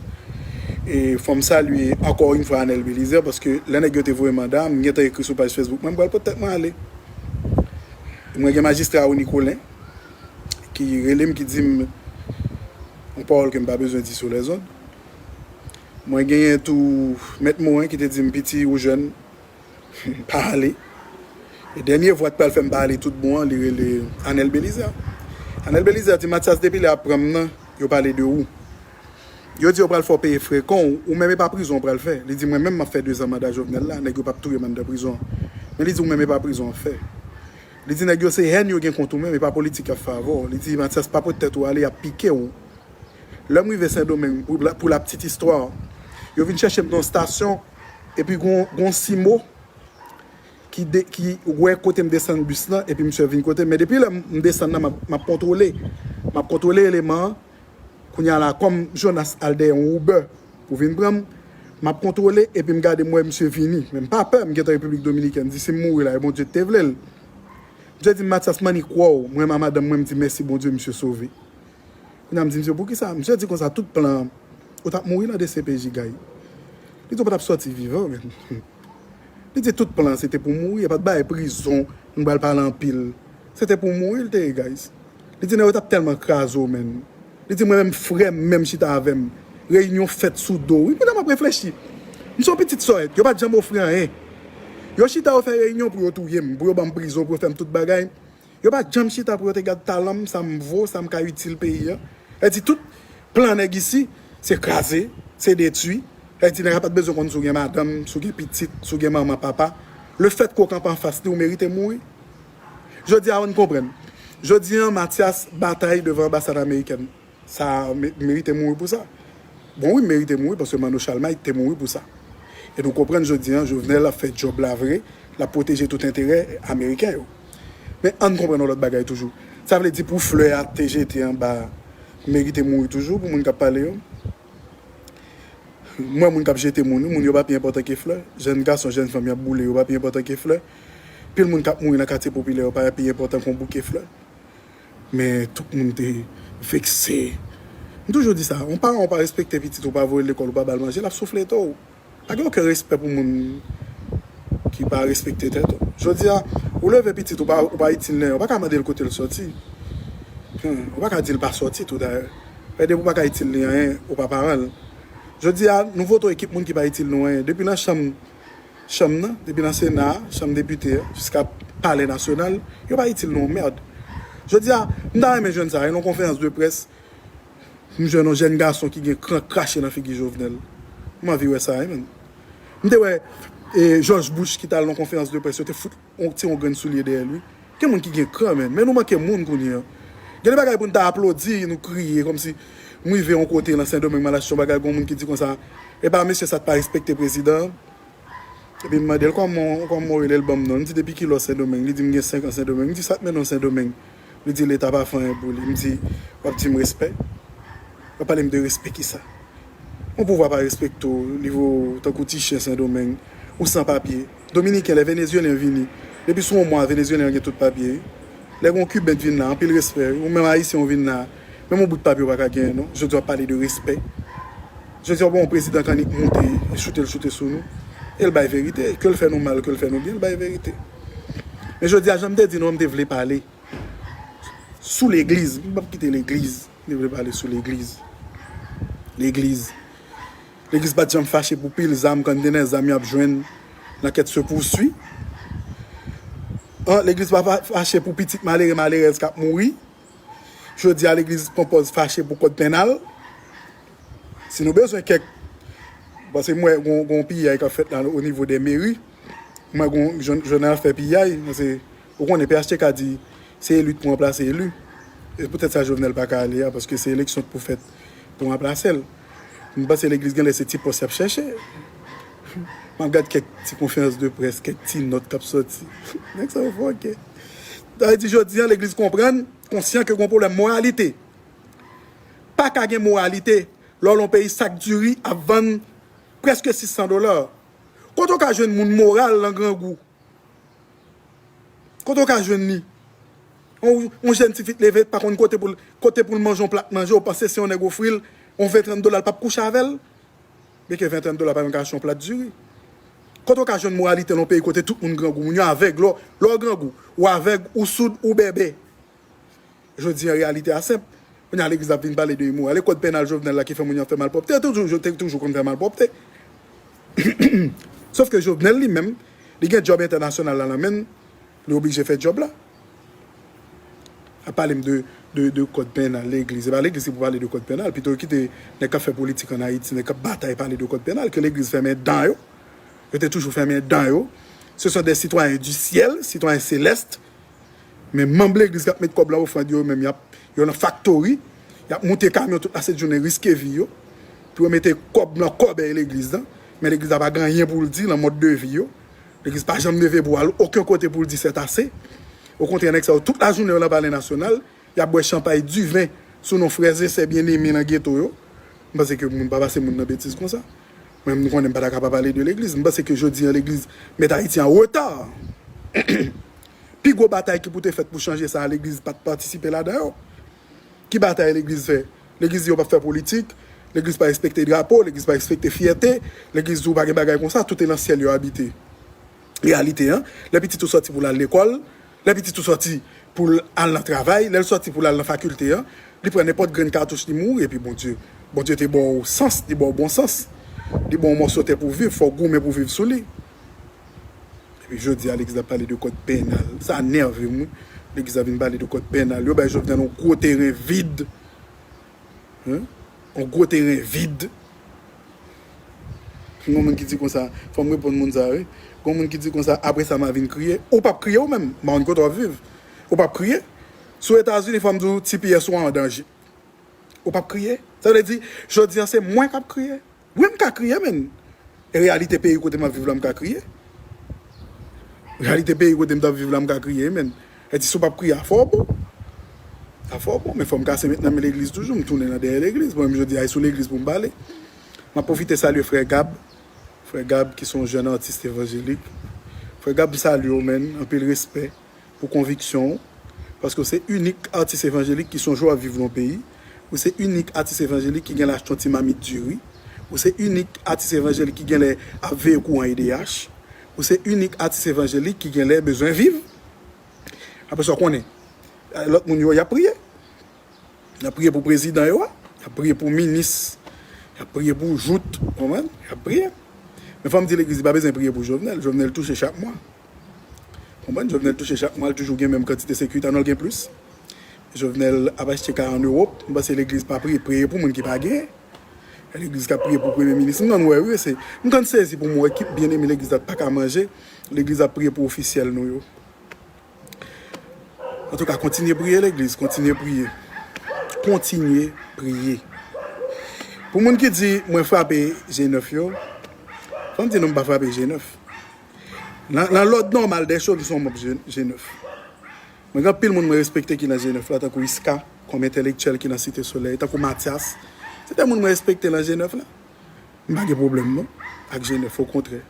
E fò m salye ankò yon fwa Anel Belizaire, paske lè nèg yo te voye manda, m gentan ekri sou paj Facebook mwen, m pral pot tèt mwen ale. Mwen gen majistra Rony Colin, ki rele m, ki di m yon pawòl ke m pa bezwen di sou lèzond. Mwen genyen tou Mèt Morin ki te di m, "Piti, ou jèn, pa ale." E dènye vwa k pral fè m pa ale tout bon an, li rele Anel Belizaire. Anel Belizaire di, "Mathias, depi lè y ap pran m nan, yo pale de ou. Yo di yo pral fè w peye frekan w, ou menm e pa prizon w pral fè." Li di, "Mwen menm, m ap fè dezan manda Jovenel la, nèg yo p ap touye m anndan prizon an." Men li di, "Ou menm e pa prizon w ap fè." Li di, "Nèg yo se hèn yo gen kont ou menm, e pa politik y ap fè avè w." Li di, "Mathias, pa pot tèt ou ale, y ap pike w." Lè m rive Sendomeng, pou la, pou la petite histoire, yo vin chèche m nan yon stasyon, epi gon, gon simo ki, de, ki wè kote m desann bis lan, epi misye vin kote m. Men depi lè m desann nan, m ap, m ap kontwole. M ap kontwole eleman an. Kounye a la, kòm Jonas al dèyè yon Uber pou vin pran m, m ap kontwole, epi m gade, m wè misye vini. Men m pa pè, m gentan Repiblik Dominikèn, di si m mouri la, e Bondye ki te vle l. Misye di m, "Mathias, m annik wè w." M renmen madanm mwen, m di, "Mèsi Bondye, misye sove." Kounye a m di misye, "Poukisa?" Misye di konsa, "Tout plan, ou t ap mouri nan D C P J, guy." Li di, "Ou pa t ap sòti vivan, men." Li di, "Tout plan, se te pou mouri, e pa t bay prizon, nou pral pale anpil. Se te pou mouri, l te ye, guys." Li di, "Nèg yo t ap tèlman kraze w, men." Li di, "Mwen menm, frè m, menm chita avè m. Reyinyon fèt sou do w." Wi, kounye a m ap reflechi. M se yon pitit sòyèt, yo pa t janm ofri anyen. Yo chita, yo fè reyinyon pou yo touye m, pou yo ban m prizon, pou yo fè m tout bagay. Yo pa t janm chita pou yo te gad talan m, sa m vo, sa m ka itil peyi a. Sa vle di tout plan nèg isi, se kraze, se detwi. Sa vle di nèg la pa t bezwen konn si w gen madanm, si w gen pitit, si w gen manman, papa. Lefètke w kanpe anfas li, ou merite mouri. Jodi a, ann konprann. Jodi a, Mathias batay devan anbasad amerikèn. Sa me-, merite mouri pou sa. Bon, wi, merite mouri, paske Manno Chalmay te mouri pou sa. E nou konprann jodi a, Jovenel ap fè djòb la vre, l ap pwoteje tout enterè ameriken yo. Men ann konprann yon lòt bagay toujou. Sa vle di pou flè a te jete anba, merite mouri toujou pou moun k ap pale yo? M wè moun k ap jete moun, wi, moun yo pa pi enpòtan ke flè. Jèn gason, jèn fanm y ap boule yo pa pi enpòtan ke flè. Pil moun k ap mouri nan katye popilè yo pa pi enpòtan ke yon bouke flè. Men tout moun te vekse. M toujou di sa, yon paran ou pa respekte pitit ou, pa voye l lekòl, ou pa ba l manje, l ap souflete w. Pa gen okenn respè pou moun ki pa respekte tèt ou. Jodi a, ou leve pitit ou pa, ou pa itil li anyen, ou pa ka mande l kote l sòti. Hmm, ou pa ka di l pa sòti tou dayè. Men depi ou pa ka itil li anyen, ou pa paran l. Jodi a, nou vote yon ekip moun ki pa itil nou anyen. Depi nan chanm, chanm nan, depi nan Sena a, chanm depite a, jiska Palè Nasyonal, yo pa itil nou yon mèd. Jodi a, m ta renmen jwenn sa, nan yon konferans de près, m jwenn yon jèn gason ki gen kran krache nan figi Jovenel. M anvi wè sa, wi, menn. M te wè, e, George Bush ki t al nan yon konferans de près, yo te fout yon, ti yon grenn soulye dèyè l, wi. Gen moun ki gen kran, menn. Men nou manke moun kounye a. Gen de bagay pou n ta aplodi, nou kriye, kòmsi m rive yon kote nan Sendomeng, m al achte yon bagay, gen yon moun ki di konsa, "Epa, mesye, sa t pa respekte prezidan an." Epi m mande l, "Kòman, kòman w rele?" L ban m non. M di, "Depi kilè w Sendomeng?" Li di, "M gen senk an Sendomeng." M di, "Sa k mennen w Sendomeng?" Li di, "Leta pa fè anyen pou li." M di, "W ap di m respè? W ap pale m de respè kisa? Yon pouvwa pa respekte w, li voye w tankou ti chen Sendomeng, ou san papye." Dominiken, lè Venezyelyen vini, depi sou yon mwa, Venezyelyen an gen tout papye, wi. Lè gen yon Kiben vin la, anpil respè, wi. Ou menm Ayisyen, ou vin la, menm yon bout papye ou pa ka genyen, non. Jodi a w ap pale de respè. Jodi a w wè yon prezidan k annik moute, e choute l choute sou nou. E l bay verite. Ke l fè nou mal, ke l fè nou byen, l bay verite. Men jodi a, jan m te di nou, m te vle pale sou legliz. M p ap kite legliz. M te vle pale sou legliz. Legliz. Legliz pa t janm fache pou pil zam, kantite zam y ap jwenn, lanket se pousui. An, legliz pa fa- fache pou pitit malere, malerèz k ap mouri. Jodi a, legliz pran pòz fache pou kòd pennal. Si nou bezwen kèk, paske m wè gon, gon piyay k ap fèt la o nivo de meri. M wè gon, jwenn, jwenn afè piyay, paske ou konnen P H T K di se elit pou ranplase eli. E poutèt sa Jovenel pa ka ale a, paske se eleksyon k pou fèt pou ranplase l. M panse legliz genlè se ti pòs y ap chèche. M ap gad kèk ti konferans de près, kèk ti nòt k ap sòti. Nèg sa yo fòkè. Sa vle di jodi a, legliz konprann, konsyan ke gon pwoblèm moralite. Pa ka gen moralite lè w nan peyi sak diri ap vann prèske sis san dola. Kote w ka jwenn moun moral nan grangou? Kote w ka jwenn li? Yon, yon jèn tifi k leve, pa konn kote pou l, kote pou l manje yon plat manje, ou panse se yon nèg ofri l yon ven trant dola, l p ap kouche avè l? Byenke ven trant dola pa menm ka achte yon plat diri. Kote w ka jwenn moralite nan yon peyi kote tout moun grangou, moun yo avèg? Lè w, lè w grangou, ou avèg, ou soud, ou bèbè. Jodi a, reyalite a senp. Kounye a, legliz ap vin pale de imoral. E kòd pennal Jovenel la ki fè moun yo ap fè malpwòpte. Toujou, te toujou konn fè malpwòpte. Sòf ke Jovenel li menm, li gen djòb entènasyonal la nan men l, li oblije fè djòb la. Ap pale m de, de, de kòd pennal legliz. Se pa legliz ki pou pale de kòd pennal. Pito yo kite nèg k ap fè politik ann Ayiti, nèg k ap batay pale de kòd pennal, ke legliz fèmen dan yo. Yo te toujou fèmen dan yo. Ce sont des citoyens du ciel, citoyens célestes. Men manm legliz k ap met kòb lan ofrann yo, menm y ap, yo nan faktori, y ap moute kamyon tout lasent jounen, riske vi yo, pou yo mete kòb nan kòbèy legliz lan. Men legliz la pa gen anyen pou l di nan mòd de vi yo. Legliz pa janm leve pou al okenn kote pou l di c'est assez. Okontrè, nèg sa yo, tout lajounen yo nan Palè Nasyonal, y ap bwè chanpay, diven, sou non frè e sè byeneme nan geto yo. M panse ke moun pa pase moun nan betiz konsa. Mwen, m konnen m pa ta ka pa pale de legliz. M panse ke jodi a, legliz met Ayiti an reta. Pi gwo batay ki pou te fèt pou chanje sa a, legliz pa t patisipe ladan yo. Ki batay legliz fè? Legliz di yo p ap fè politik, legliz pa respekte drapo, legliz pa respekte fyète, legliz di w pa gen bagay konsa, tout e nan syèl yo abite. Reyalite an, lè pitit ou sòti pou l al lekòl, lè pitit ou sòti pou l al nan travay, lè l sòti pou l al nan fakilte an, li pran nenpòt grenn katouch li mouri, epi Bondye, Bondye te ba w sans, li ba w bon sans, li ba w mòso tè pou w viv, fò w goumen pou w viv sou li. Epi jodi a, legliz ap pale de kòd pennal. Sa nève m, wi. Legliz ap vin pale de kòd pennal. Yo bay Jovenel yon gwo teren vid. Hein? Yon gwo teren vid. Gon moun ki di konsa, fò m reponn moun sa, wi. Gon moun ki di konsa, apre sa, m a vin kriye. Ou p ap kriye ou menm. M pa konn kote w ap viv. Ou p ap kriye. Sou Etazini, fò m di w, T P S ou an danje. Ou p ap kriye? Sa vle di, jodi a, se mwen k ap kriye? Wi, m ka kriye, menn. E reyalite peyi kote m ap viv la, m ka kriye. Reyalite peyi kote m t ap viv la, m ka kriye, menn. E ti si w p ap kriye, afè w bon. Afè w bon, men fò m kase met nan men legliz toujou, m tounen nan dèyè legliz. Mwen menm, jodi a, e sou legliz pou m pale. M ap pwofite salye frè Gab. Frè Gab, ki se yon jèn atis evanjelik. Frè Gab, m salye w, menn. Anpil respè pou konviksyon w, paske w se inik atis evanjelik ki sonje w ap viv nan yon peyi. Ou se inik atis evanjelik ki genlè achte yon ti mamit diri. Ou se inik atis evanjelik ki genlè ap veye kouran E D H. Ou se inik atis evanjelik ki genlè bezwen viv. Apre sa, w konnen, lòt moun yo, y ap priye. Y ap priye pou prezidan yo a, y ap priye pou minis, y ap priye pou jout, w konprann? Y ap priye. Men fò m di legliz, li pa bezwen priye pou Jovenel. Jovenel touche chak mwa. Konprann? Jovenel touche chak mwa, l toujou gen menm kantite sekirite, ann al gen plis. Jovenel ap achte kay ann Ewòp, m panse legliz pa priye, priye pou moun ki pa genyen. Legliz k ap priye pou premye minis. M konn wè, wi, se, m konn sezi pou m wè ki byeneme legliz la pa ka manje, legliz ap priye pou ofisyèl nou yo. Antouka, kontinye priye legliz, kontinye priye. Kontinye priye. Pou moun ki di mwen frape G nèf yo, fò m di nou m pa frape G nèf. Nan, nan lòd nòmal dè choz, m se yon manm G nèf. Mwen gen anpil moun mwen respekte ki nan G nèf la, tankou Iska, kòm entèlektyèl ki nan Site Solèy, tankou Matyas. Se de moun mwen respekte nan G nèf la. M pa gen pwoblèm non, ak G nèf, okontrè.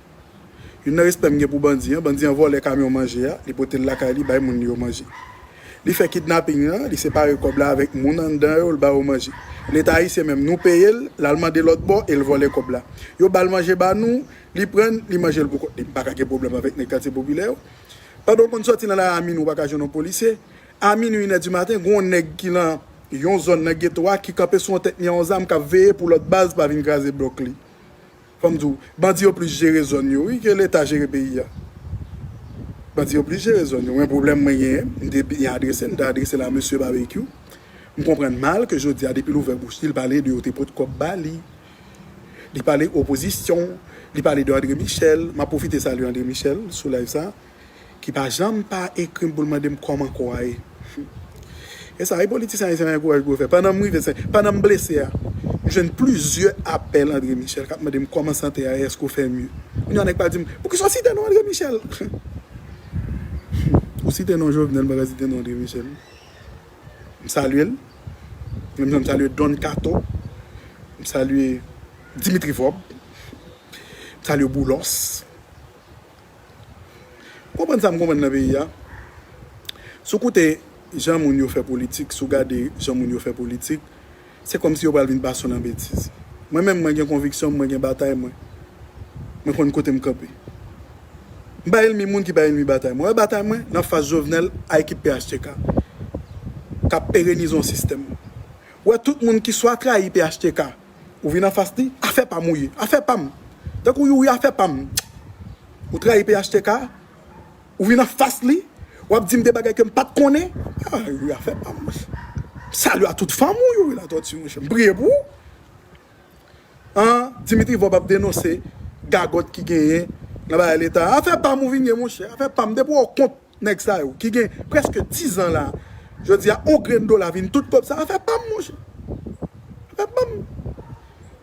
Youn nan respè m gen pou bandi an, bandi an vòlè kamyon manje a, li pote l lakay li, bay moun li yo manje. Li fè kidnaping lan, li separe kòb la avèk moun anndan yo, l ba yo manje. Leta ayisyen menm, nou peye l, l al mande lòt bò e l vòlè kòb la. Yo ba l manje ba nou, li pran l, li manje l pou kont li. M pa ka gen pwoblèm avèk nèg katye popilè yo. Pandan w konn sòti nan lari a minwi, ou pa ka jwenn yon polisye. A minwi, inè di maten, gen yon nèg ki nan yon zòn nan geto a ki kanpe sou yon tèt, li an yon zam k ap veye pou lòt baz pa vin kraze blòk li. Fò m di w, bandi yo plis jere zòn yo, wi, ke Leta jere peyi a. Bandi yo plis jere zòn yo. Mwen, pwoblèm mwen genyen, m te byen adrese l, m te adrese l a mesye Babekyou. M konprann mal ke jodi a, depi l ouvè bouch li, l pale de yo te pot kòb ba li. Li pale opozisyon, li pale de André Michel. M ap pwofite salye André Michel sou live sa, ki pa janm pa ekri m pou l mande m kòman kò a ye. E sa, e politisyen ayisyen pa gen kouraj pou yo fè. Pandan m rive Sen, pandan m blese a, m jwenn plizyè apèl André Michel k ap mande m kòman sante a ye, èske w fè mye. Kounye a nèg pa di m, "Poukisa w site non André Michel?" Ou site non Jovenel, m pa ka site non André Michel. M salye l. Menm jan m salye Don Kato. M salye Dimitri Vorbe. M salye Boulos. Konprann sa m konprann nan peyi a. Si w koute jan moun yo fè politik, si w gade jan moun yo fè politik, se kòmsi yo pral vin pase w nan betiz. Mwen menm, mwen gen konviksyon m, mwen gen batay mwen. Mwen konn kote m kanpe. M pa ènmi moun ki pa ènmi batay mwen. Wè batay mwen nan fas Jovenel a ekip P H T K k ap perenize yon sistèm. Wè tout moun ki swa trayi P H T K, ou vin anfas li, afè pa m ou ye, afè pa m. Tankou Youri, afè pa m. Ou trayi P H T K, ou vin anfas li, w ap di m de bagay ke m pa t konnen. Ah, Youri, afè pa m. Salut à toute femme ou Youri Latortue, monchè. M priye pou ou. An, Dimitri Vorbe ap denonse gagòt ki genyen nan bagay leta. Afè pa m ou vin ye, monchè. Afè pa m. Depi w kont nèg sa yo, ki gen prèske diz an la, jodi a, on grenn dola vin tout kòb sa. Afè pa m, monchè. Afè pa m.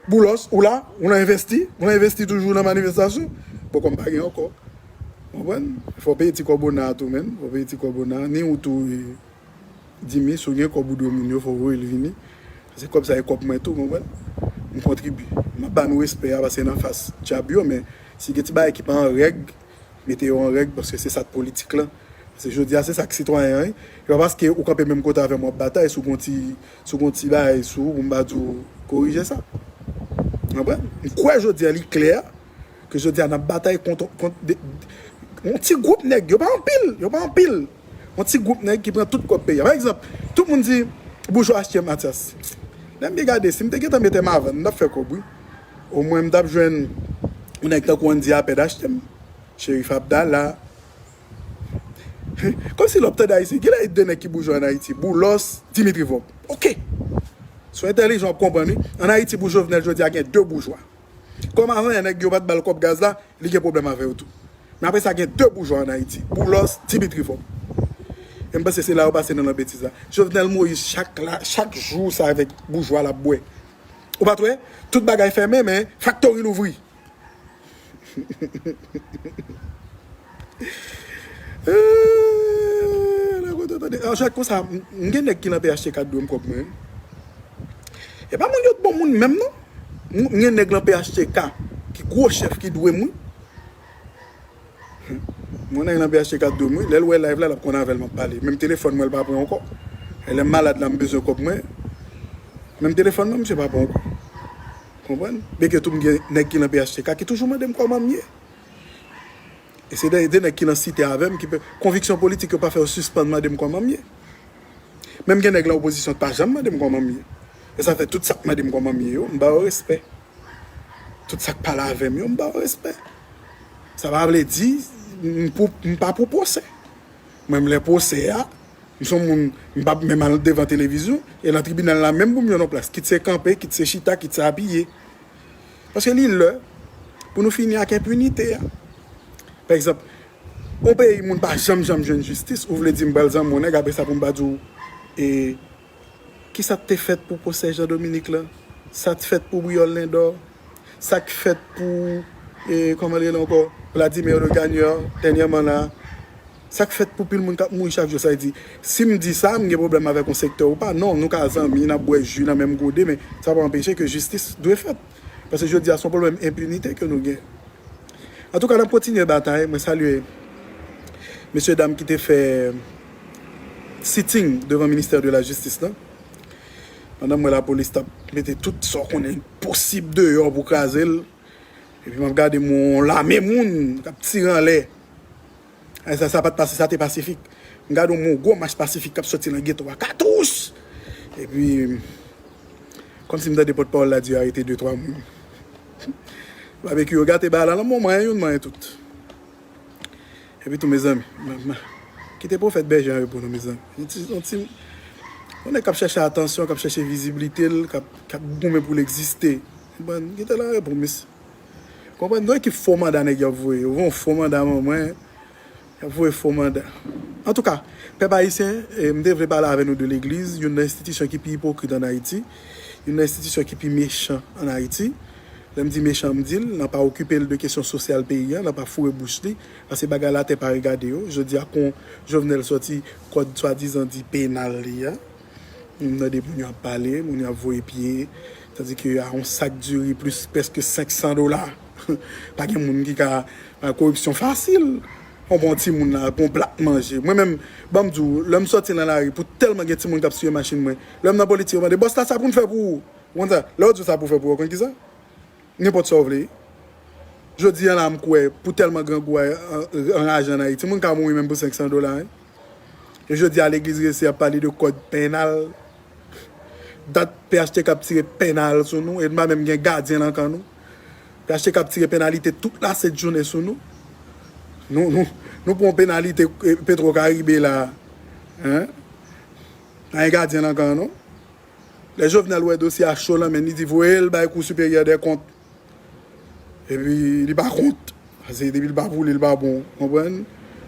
Boulos, ou la, ou nan envesti, ou nan envesti toujou nan manifestasyon. Bon, kòm pa gen ankò. Konprann? Fò peye ti kòb ona tou, menn. Fò peye ti kòb ona. Ni ou tou, e, Dimi, si w gen kòb ou dwe moun yo, fò w voye l vini. Paske kòb sa e kòb mwen tou, konprann? M kontribye. M ap ba nou respè a, paske nan fas djab yo, men si gen ti bagay ki pa an règ, mete yo an règ, paske se sa k politik lan. Paske jodi a, se sa k sitwayen an ye. E pa paske ou kanpe menm kote avè m w ap batay, si w gon ti, si w gon ti bagay sou ou, pou m pa di w korije sa. Konprann? M kwè jodi a li klè ke jodi a n ap batay kont, kont de, de, yon ti gwoup nèg, yo pa anpil, yo pa anpil. Yon ti gwoup nèg ki pran tout kòb peyi a. Pa egzanp, tout moun di, boujwa achte Matyas. Lè m byen gade, si m te gentan mete m a vann, m t ap fè kòb, wi. Omwen m t ap jwenn yon nèg tankou Andy Apèd achte m. Cherif Abdallah. Kòmsi lè w ap tande Ayisyen, gen lè de nèg ki boujwa ann Ayiti, Boulos, Dimitri Vorbe. Oke. Si w entèlijan, w ap konprann, wi. Ann Ayiti, pou Jovenel, jodi a, gen de boujwa. Kòm avan yè nèg yo pa t ba l kòb gaz la, li gen pwoblèm avè yo tou. Men apre sa, gen de boujwa ann Ayiti, Boulos, Dimitri Vorbe. E m panse se la yo pase nan, nan betiz la. Jovenel Moïse, chak la, chak jou sa avèk boujwa l ap bwè. Ou pa t wè? Tout bagay fèmen, men faktori louvri. Eh, nan kote w tande. An, jwèt konsa, m, m gen nèg ki nan P H T K k dwe m kòb mwen. E pa moun yo t bon moun menm, non. M, m gen nèg nan P H T K ki gwo chèf ki dwe m, wi. Mwen nèg nan P H T K dwe m, wi. Lè l wè live la, l ap konn avè l m ap pale. Menm telefòn mwen, l pa pran ankò. E lè m malad la, m bezwen kòb mwen. Menm telefòn mwen, misye pa pran ankò. Konprann? Byenke tou m gen nèg ki nan P H T K ki toujou mande m kòman m ye. E se de, de nèg ki nan site avè m, ki pe, konviksyon politik yo pa fè yo sispann mande m kòman m ye. Menm gen nèg nan opozisyon ki pa janm mande m kòman m ye. E sa fè tout sa k mande m kòman m ye yo, m ba yo respè. Tout sa k pale avè m yo, m ba yo respè. Sa pa vle di m pou, m pa pou pwosè. Mwen, m lè pwosè a, m se yon moun, m p ap menm al devan televizyon, e nan tribinal la menm pou m jwenn yon plas, kit se kanpe, kit se chita, kit se apiye. Paske li lè pou nou fini ak enpinite a. Pa egzanp, yon peyi moun pa janm, janm jwenn jistis, ou vle di m pral zanmi yon nèg, apre sa pou m pa di w, e, kisa k te fèt pou pwosè Jean Dominique lan? Sa k fèt pou Briol Lindor? Sa k fèt pou, e, kòman l rele ankò? Vladimir Legagneur, dènyèman la. Sa k fèt pou pil moun k ap mouri chak jou, sa vle di, si m di sa, m gen pwoblèm avèk yon sektè ou pa? Non, nou ka zanmi, n ap bwè ji nan menm gode, men sa pa anpeche ke jistis dwe fèt. Paske jodi a, se yon pwoblèm enpinite ke nou gen. Antouka, n ap kontinye batay. Mwen salye mesye dam ki te fè sitting devan ministè de la jistis la. Pandan m wè lapolis t ap mete tout sa w konnen posib deyò pou kraze l. Epi m ap gade m wè yon lame moun k ap tire anlè. Ay, sa, sa pa t pase, sa te pasifik. M gade yon gwo mach pasifik k ap soti nan geto a. Katouch! Epi, kòmsi m tande pòtpawòl la di yo arete de twa moun. Babekyou, yo gate bagay la nan moman, youn manyen tout. Epi tou, mezanmi, kite pwofèt bèje an repo nou, mezanmi. Yon ti, yon ti, yon nèg k ap chèche atansyon, k ap chèche viziblite l, k ap, k ap goumen pou l egziste. Konprann? Kite l an repo, mesye. Konprann? Yon ekip fo manda nèg yo ap voye. Yo voye yon fo manda, manman. Y ap voye fo manda. Antouka, pèp ayisyen, e, m te vle pale avè nou de legliz, youn nan enstitisyon ki pi ipokrit ann Ayiti, youn nan enstitisyon ki pi mechan ann Ayiti. Lè m di mechan, m di l, nan pa okipe l de kesyon sosyal peyi a, nan pa foure bouch li, paske bagay la tè pa regade yo. Jodi a, kon Jovenel sòti kòd swadizan di penal li a, m tande moun yo ap pale, moun yo ap voye pye, tandike a yon sak diri plis prèske senk san dola. Pa gen moun ki ka, a, koripsyon fasil. Yon bon timoun la, bon plat manje. Mwen menm, ban m di w, lè m sòti nan lari, pou tèlman gen timoun k ap siye machin mwen, lè m nan politik, yo mande, "Bòs la, sa pou n fè pou ou?" Ou konn sa? Lè yo di w sa pou fè pou ou, ou konn ki sa? Nenpòt sa w vle. Jodi a la, m kwè, pou tèlman grangou a, an, anraje ann Ayiti, moun ka mouri menm pou senk san dola, wi. E jodi a, legliz resi ap pale de kòd penal. Dat P H T K ap tire penal sou nou, e n pa menm gen gadyen nan kan nou. P H T K ap tire penalite tout lasent jounen sou nou. Nou, nou, nou pran penalite, e, Petro Caribe la, hein? Pa gen gadyen nan kan nou. Lè Jovenel wè dosye a cho nan men l, li di voye l bay Cour supérieure des comptes. Epi li pa kont. Paske depi l pa pou li, li pa bon. Konprann?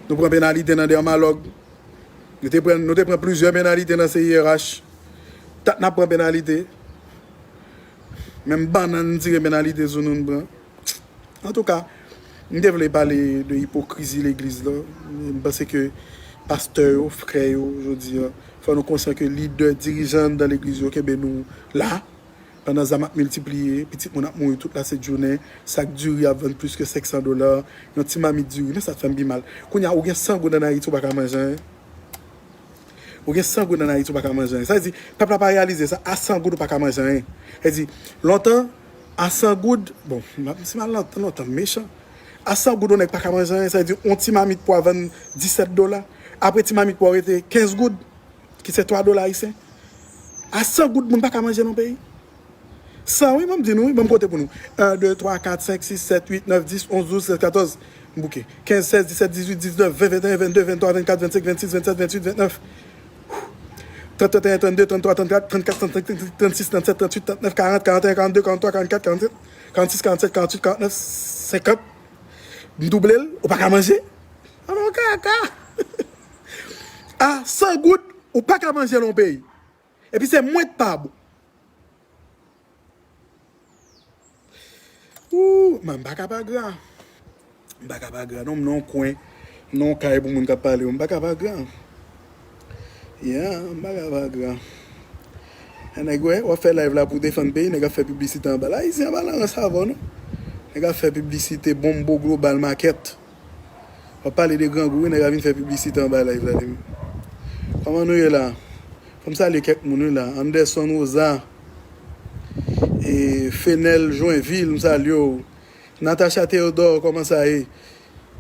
Nou pran penalite nan Dermalog. Nou te pran, nou te pran plizyè penalite nan C I R H. Dat n ap pran penalite. Menm bannann tire penalite sou nou, n pran. Antouka, m te vle pale de ipokrizi legliz la. M panse ke pastè yo, frè yo, jodi a, fò nou konsyan ke lidè, dirijan anndan legliz yo kenbe nou la. Pandan zam ap miltipliye, pitit moun ap mouri tout lasent jounen, sak diri ap vann plis ke senk san dola, yon ti mamit diri, men sa t fè m pi mal. Kounye a, ou gen san goud ann Ayiti, ou pa ka manje anyen. Ou gen san goud ann Ayiti, ou pa ka manje anyen. Sa vle di, pèp la pa reyalize sa, a san goud, ou pa ka manje anyen. Sa vle di, lontan, a san goud, bon, m ap, si m al lontan, lontan, m mechan. A san goud, yon nèg pa ka manje anyen. Sa vle di, yon ti mamit pwa vann disèt dola. Apre ti mamit pwa rete kenz goud. Ki se twa dola ayisyen. A san goud, moun pa ka manje nan peyi. San, wi, ban m di nou, wi, ban m konte pou nou. En, de, twa, kat, senk, sis, sèt, uit, nèf, dis, onz, douz, trèz, katòz. M bouke. Kenz, sèz, disèt, dizuit, diznèf, ven, venteyen, vennde, venntwa, vennkat, vennsenk, vennsis, vennsèt, vennwit, vennèf, trant, trannteyen, trannde, tranntwa, trannkat, trannkat, trannsis, trannsèt, trannuit, trantnèf, karant, karanteyen, karannde, karanntwa, karannkat, karannsenk, karannsis, karannsèt, karannuit, karannèf, senkant. M double l, ou pa ka manje. Alò, kaka. A san goud, ou pa ka manje nan yon peyi. Epi se mwen k pa bon. Ooh, man, m pa ka pa gra. M pa ka pa gra, non, m nan yon kwen, m nan yon kay pou moun k ap pale yo, m pa ka pa gra. Yeah, m pa ka pa gra. Nèg, wè, w ap fè live la pou defann peyi, nèg ap fè piblisite anba. Ayisyen an pa nan rans avè w, non. Nèg ap fè piblisite Bombo Global Market. W ap pale de grangou, wi, nèg la vin fè piblisite anba live la, li menm. Kòman nou ye la? Fò m salye kèk moun, wi, la. Anderson Rosa, e, Fenel Joinville, m salye w. Natacha Theodore, kòman sa ye?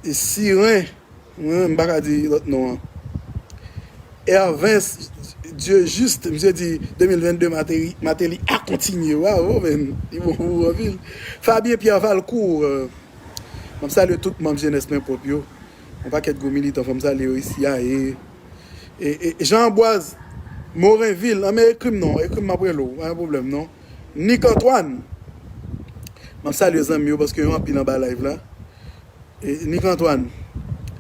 E, Siren, mwen, m pa ka di lòt non an. Hervens Dieujuste, misye di de mil vennde Martelly, Martelly a kontinye. Bravo, men. Li bon pou ou anpil. Fabien Pierre Valcourt, euh, m ap salye tout manm Jenès Mwen Pwòp yo. Yon pakèt gwo militan, fò m salye yo isi a. E, e, e Jean Amboise Morinville, an men ekri m non, ekri m m ap rele w, pa gen pwoblèm non. Nick Antoine, m ap salye zanmi yo paske yo anpil anba live la. E, Nick Antoine,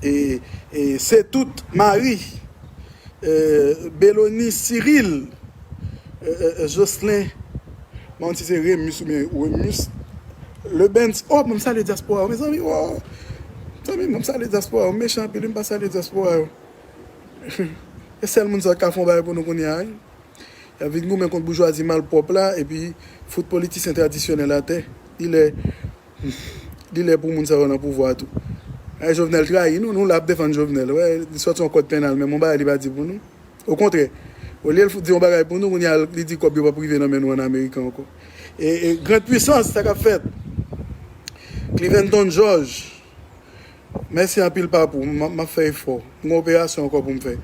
e, e, Se Tout Marie, e, Belony Cyril, e, e, e, Jocelyn, mwen di se Remus oubyen Remus, Lebens, oh, mwen salye dyaspora yo, mezanmi, oh, zanmi, mwen salye dyaspora yo, mechan anpil, mwen pa salye dyaspora yo. E sèl moun sa yo k ka fè yon bagay pou nou kounye a, wi. Y ap vin goumen kont boujwazi malpwòp la, epi fout politisyen tradisyonèl atè. Li lè, Li lè pou moun sa yo nan pouvwa tou. Ay, Jovenel trayi nou, nou la ap defann Jovenel. Wè, li sòti yon kòd pennal, men yon bagay li pa di pou nou. Okontrè, olye l di yon bagay pou nou, kounye a li di kòb yo p ap rive nan men nou ann Amerik ankò. E, e, Grand Puissance, sa k ap fèt? Cliventon George, mèsi anpil, papou. M, m ap fè efò. M gen operasyon ankò pou m fè.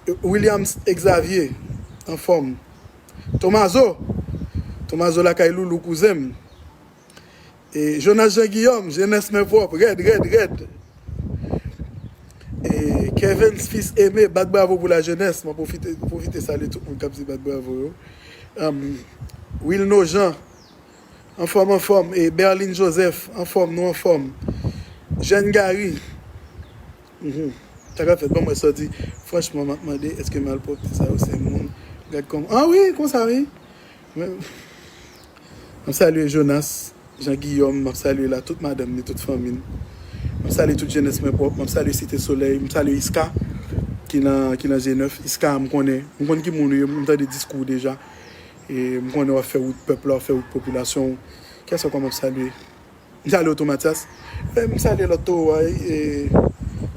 E, Williams Xavier, anfòm. Tomazo, Tomazo lakay Loulou, kouzen m. E, Jonas Jean Guillaume, jenès men pwòp, rèd, rèd, rèd. E, Kevin Fils Aimé, bat bravo pou lajenès. Mwen pwofite, pwofite salye tout moun k ap di bat bravo yo. Um, Wilno Jean, anfòm, anfòm. E, Berlin Joseph, anfòm, nou anfòm. Jeanne Gary. Mhm. Sa k ap fèt? Ban mwen sòti. Franchman, m ap mande, èske malpwòpte sa yo se moun? Gad kòman. Ah wi, konsa wi. M ap salye Jonas Jean Guillaume, m ap salye la tout madanm li, tout fanmi l. M ap salye tout jenès mwen pwòp, m ap salye Site Solèy, m salye Iska ki nan, ki nan G nèf. Iska, m konnen, m konn ki moun ou ye, m tande diskou w deja. E m konnen w ap fè wout pèp la, w ap fè wout popilasyon w. Kiyès ankò m ap salye? M salye w tou, Mathias. E, m salye lòt towo a, e,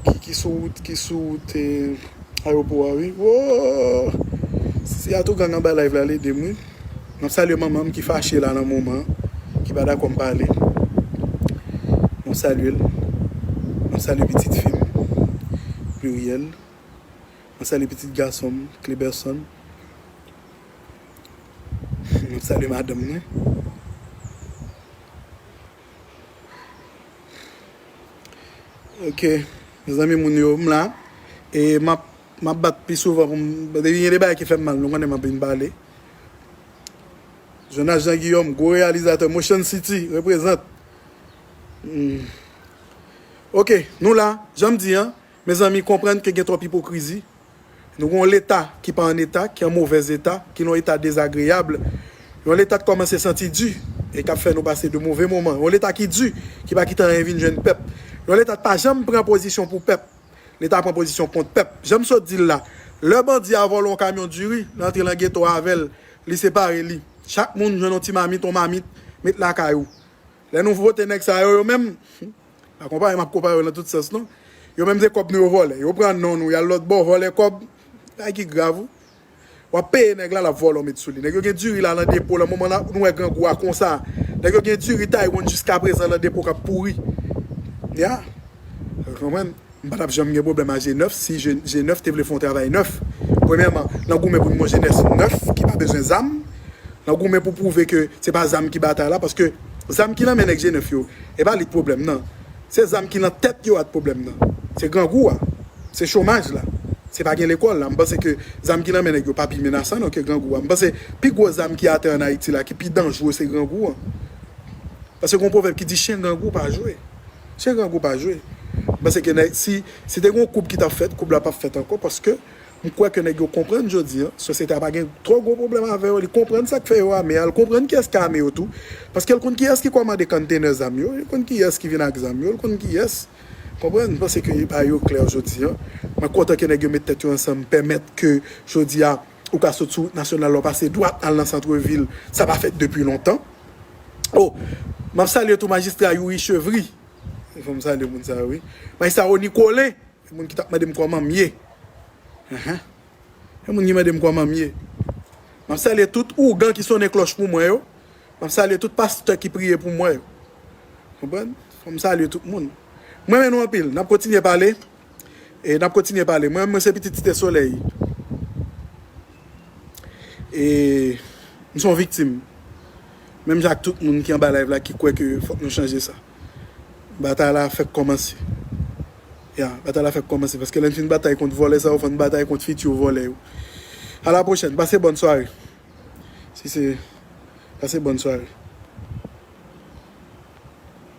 ki, ki sou wout, ki sou wout, e, ayewopò a, wi. Woo! Si Atougang anba live la, l ede m, wi. M ap salye manman m ki fache la nan moman an, ki pa dakò m pale. M ap salye l. M ap salye pitit fi m, Pluriel. M ap salye pitit gason m, Cleberson. M ap salye madanm mwen. Ok, mezanmi, moun yo, m la. E m ap, m ap bat pi souvan pou m, depi gen de bagay ki fè m mal, nou konnen m ap vin pale. Jonas Jean Guillaume, gwo reyalizatè, Motion City, reprezant. Hmm. Ok, nou la, jan m di an, mezanmi, konprann ke gen twòp ipokrizi. Nou gen yon Leta ki pa an eta, ki an movèz eta, ki nan yon eta dezagreyab. Yon Leta k kòmanse santi di e k ap fè nou pase de move moman. Yon Leta ki di, ki pa kite anyen vin jwenn pèp. Yon Leta k pa janm pran pozisyon pou pèp. Leta pran pozisyon kont pèp. Jan m sot di l la, lè bandi a vòlè yon kamyon diri, l antre nan geto avè l, li separe li. Chak moun jwenn yon ti mamit, yon mamit, met lakay ou. Lè nou vote nèg sa yo, yo menm, pa konpare, m ap konpare yo nan tout sans, non. Yo menm se kòb nou yo vòlè. Yo pran non nou, y al lòt bò, vòlè kòb. Bagay ki grav, wi. W ap peye nèg la, l ap vòlè w met sou li. Nèg yo gen diri la nan depo, nan moman la, nou wè grangou a konsa. Nèg yo gen diri Taiwan jiskaprezan nan depo k ap pouri. Ya. Ou konprann? M pa t ap janm gen pwoblèm a G nèf si G, G nèf te vle fè yon travay nèf. Premyèman, nan goumen pou n gen yon jenès nèf ki pa bezwen zam, nan goumen pou pwouve ke se pa zam ki batay la, paske zam ki nan men nèg G nèf yo, e pa li k pwoblèm nan. Se zam ki nan tèt yo a k pwoblèm nan. Se grangou a. Se chomaj la. Se pa gen lekòl la. M panse ke zam ki nan men nèg yo pa pi menasan non ke grangou a. M panse pi gwo zam ki atè ann Ayiti la, ki pi danjre, se grangou an. Paske gen yon pwovèb ki di, chen grangou pa jwe. Chen grangou pa jwe. M panse ke nèg, si, si te gen yon koub ki t ap fèt, koub la p ap fèt ankò, paske m kwè ke nèg yo konprann jodi an, sosyete a pa gen twò gwo pwoblèm avè yo, li konprann sa k fè yo ame a, li konprann kiyès k ame yo tou, paske l konn kiyès ki kòmande konntenè zam yo, li konn kiyès ki vin ak zam yo, li konn kiyès. Konprann? M panse ke bagay yo klè jodi an. Mwen kontan ke nèg yo met tèt yo ansanm, pèmèt ke jodi a, ou ka sot sou wout nasyonal la, w pase dwat al nan santrevil, sa pa fèt depi lontan. Oh, m ap salye tou majistra Youri Chevry. Fò m salye moun sa yo, wi. Majistra Rony Colin, moun ki t ap mande m kòman m ye. Ahan. Gen moun ki mande m kòman m ye. M ap salye tout ougan ki sonnen klòch pou mwen yo. M ap salye tout pastè ki priye pou mwen yo. Konprann? Fò m salye tout moun. M renmen nou anpil. N ap kontinye pale. E n ap kontinye pale. Mwen, mwen se pitit Site Solèy. E m se yon viktim. Menm jan ak tout moun ki anba live la ki kwè ke fòk nou chanje sa. Batay la fèk kòmanse. Ya, batay la fèk kòmanse. Paske lè n fin batay kont vòlè sa yo, fò n batay kont fiti vòlè yo. A la pwochèn. Pase bòn sware. Si se, pase bòn sware.